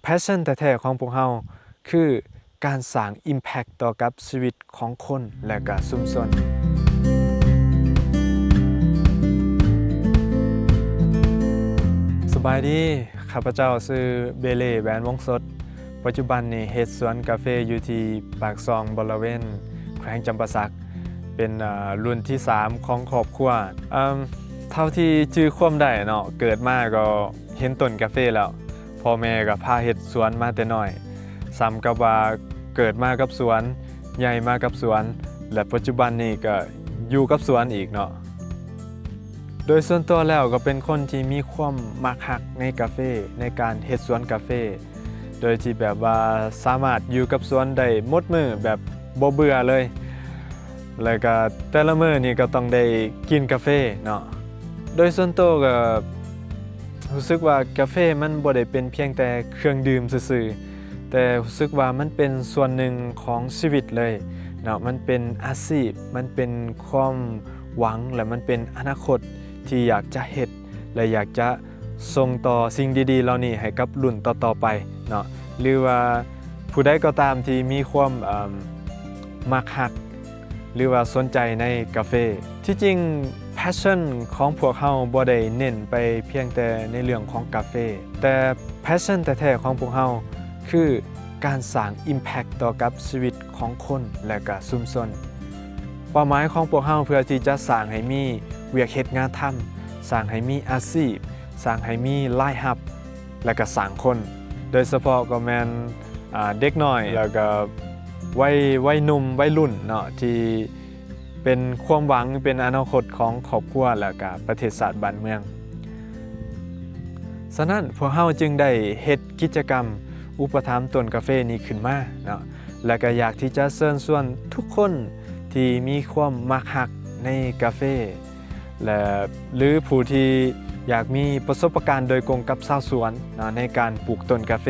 passion ແທ້ໆຂອງພວກເຮົາ ຄືການສ້າງ impact ຕໍ່ກັບຊີວິດຂອງຄົນ ແລະກະຊຸມຊົນ. ສະບາຍດີ, ຂ້າພະເຈົ້າຊື່ ເບເລ ແຫວນວົງສົດ. ປັດຈຸບັນນີ້ເຮັດສວນກາເຟຢູ່ທີ່ປາກຊ່ອງ ບໍລິເວນແຂວງຈຳປາສັກ, ເປັນ ເອີ່ ລຸ້ນທີສາມຂອງຄອບຄົວ. ເອີ່ມ ເທົ່າທີ່ຈື່ຄວາມໄດ້ເນາະ, ເກີດມາກໍເຫັນຕົ້ນກາເຟແລ້ວ, ພໍ່ແມ່ກໍພາເຮັດສວນມາແຕ່ນ້ອຍ, ສ່ຳກັບວ່າເກີດມາກັບສວນ, ໃຫຍ່ມາກັບສວນ ແລະ ປັດຈຸບັນນີ້ກໍຢູ່ກັບສວນອີກເນາະ. ໂດຍສ່ວນຕົວແລ້ວກໍເປັນຄົນທີ່ມີຄວາມມັກຮັກໃນກາເຟ, ໃນການເຮັດສວນກາເຟ, ໂດຍທີ່ແບບວ່າສາມາດຢູ່ກັບສວນໄດ້ໝົດມື້ແບບບໍ່ເບື່ອເລີຍ, ແລ້ວກໍແຕ່ລະມື້ນີ້ກໍຕ້ອງໄດ້ກິນກາເຟເນາະ. ໂດຍສ່ວນໂຕກໍຮູ້ສຶກວ່າກາເຟມັນບໍ່ໄດ້ເປັນພຽງແຕ່ເຄື່ອງດື່ມຊື່ໆ, ແຕ່ຮູ້ສຶກວ່າມັນເປັນສ່ວນໜຶ່ງຂອງຊີວິດເລີຍເນາະ. ມັນເປັນອາຊີບ, ມັນເປັນຄວາມຫວັງ ແລະ ມັນເປັນອະນາຄົດທີ່ຢາກຈະເຮັດ ແລະ ຢາກຈະສົ່ງຕໍ່ສິ່ງດີໆເຫຼົ່ານີ້ໃຫ້ກັບລຸ້ນຕໍ່ໆໄປເນາະ, ຫຼືວ່າຜູ້ໃດກໍຕາມທີ່ມີຄວາມ ເອີ່ມ ມັກຮັກ ຫຼືວ່າສົນໃຈໃນກາເຟ. ທີ່ຈິງ passion ຂອງພວກເຮົາບໍ່ໄດ້ເນັ້ນໄປພຽງແຕ່ໃນເລື່ອງຂອງກາເຟ, ແຕ່ passion ແທ້ໆຂອງພວກເຮົາ ຄືການສ້າງ impact ຕໍ່ກັບຊີວິດຂອງຄົນ ແລະກະຊຸມຊົນ. ເປົ້າໝາຍຂອງພວກເຮົາເພື່ອທີ່ຈະສ້າງໃຫ້ມີວຽກເຮັດງານທຳ, ສ້າງໃຫ້ມີອາຊີບ, ສ້າງໃຫ້ມີລາຍຮັບ ແລະກະສ້າງຄົນ, ໂດຍສະເພາະກໍແມ່ນ ອາ ເດັກນ້ອຍ ແລ້ວກະໄວ ໄວໜຸ່ມ ໄວລຸ້ນເນາະ ທີ່ເປັນຄວາມຫວັງ ເປັນອະນາຄົດຂອງຄອບຄົວ ແລະກະປະເທດຊາດບ້ານເມືອງ. ສະນັ້ນ ພວກເຮົາຈຶ່ງໄດ້ເຮັດກິດຈະກຳອຸປະຖຳຕົ້ນກາເຟນີ້ຂຶ້ນມາເນາະ, ແລະກະຢາກທີ່ຈະເຊີນຊວນທຸກຄົນທີ່ມີຄວາມມັກຮັກໃນກາເຟ ແລະ ຫຼືຜູ້ທີ່ຢາກມີປະສົບປະການໂດຍກົງກັບຊາວສວນເນາະ ໃນການປູກຕົ້ນກາເຟ,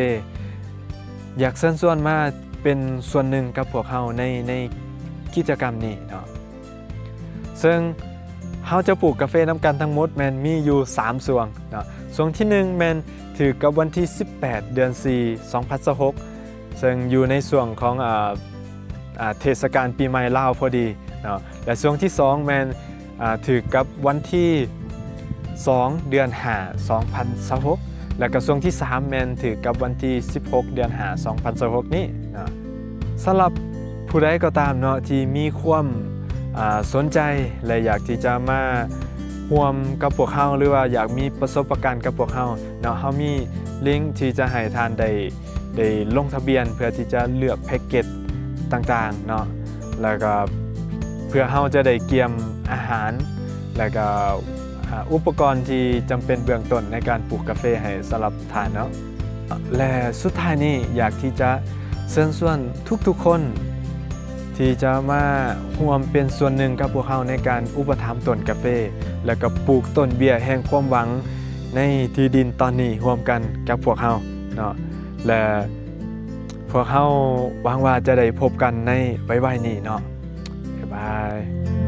ຢາກເຊີນຊວນມາເປັນສ່ວນໜຶ່ງກັບພວກເຮົາໃນ ໃນກິດຈະກຳນີ້ເນາະ. ເຊິ່ງເຮົາຈະປູກກາເຟນຳກັນທັງໝົດແມ່ນມີຢູ່ສາມຊ່ວງເນາະ. ຊ່ວງທີໜຶ່ງແມ່ນຖືກກັບວັນທີສິບແປດ ເດືອນສີ່ ສອງພັນຊາວຫົກ ເຊິ່ງຢູ່ໃນຊ່ວງຂອງ ອາ ອາ ເທດສະການປີໃໝ່ລາວພໍດີເນາະ ແລະ ຊ່ວງທີສອງແມ່ນ ອາ ຖືກກັບວັນທີສອງ ເດືອນຫ້າ ສອງພັນຊາວຫົກ ແລະ ກະຊ່ວງທີສາມແມ່ນຖືກກັບວັນທີສິບຫົກ ເດືອນຫ້າ ສອງພັນຊາວຫົກນີ້ເນາະ. ສຳລັບຜູ້ໃດກໍຕາມເນາະ ທີ່ມີຄວາມ ອາ ສົນໃຈ ແລະ ຢາກທີ່ຈະມາຮ່ວມກັບພວກເຮົາ ຫຼືວ່າຢາກມີປະສົບປະການກັບພວກເຮົາເນາະ, ເຮົາມີລິງທີ່ຈະໃຫ້ທ່ານໄດ້ ໄດ້ລົງທະບຽນເພື່ອທີ່ຈະເລືອກແພັກເກັດຕ່າງໆເນາະ, ແລ້ວກໍເພື່ອເຮົາຈະໄດ້ກຽມອາຫານ ແລ້ວກໍ ອາ ອຸປະກອນທີ່ຈຳເປັນເບື້ອງຕົ້ນໃນການປູກກາເຟໃຫ້ສຳລັບທ່ານເນາະ. ແລະ ສຸດທ້າຍນີ້ຢາກທີ່ຈະເຊີນຊວນທຸກໆຄົນ ທີ່ຈະມາຮ່ວມເປັນສ່ວນໜຶ່ງກັບພວກເຮົາໃນການອຸປະຖຳຕົ້ນກາເຟ ແລະ ກໍປູກຕົ້ນເບ້ຍແຫ່ງຄວາມຫວັງໃນທີ່ດິນຕອນນີ້ຮ່ວມກັນກັບພວກເຮົາເນາະ ແລະ ພວກເຮົາຫວັງວ່າຈະໄດ້ພົບກັນໃນໄວໆນີ້ເນາະ. ບາຍບາຍ.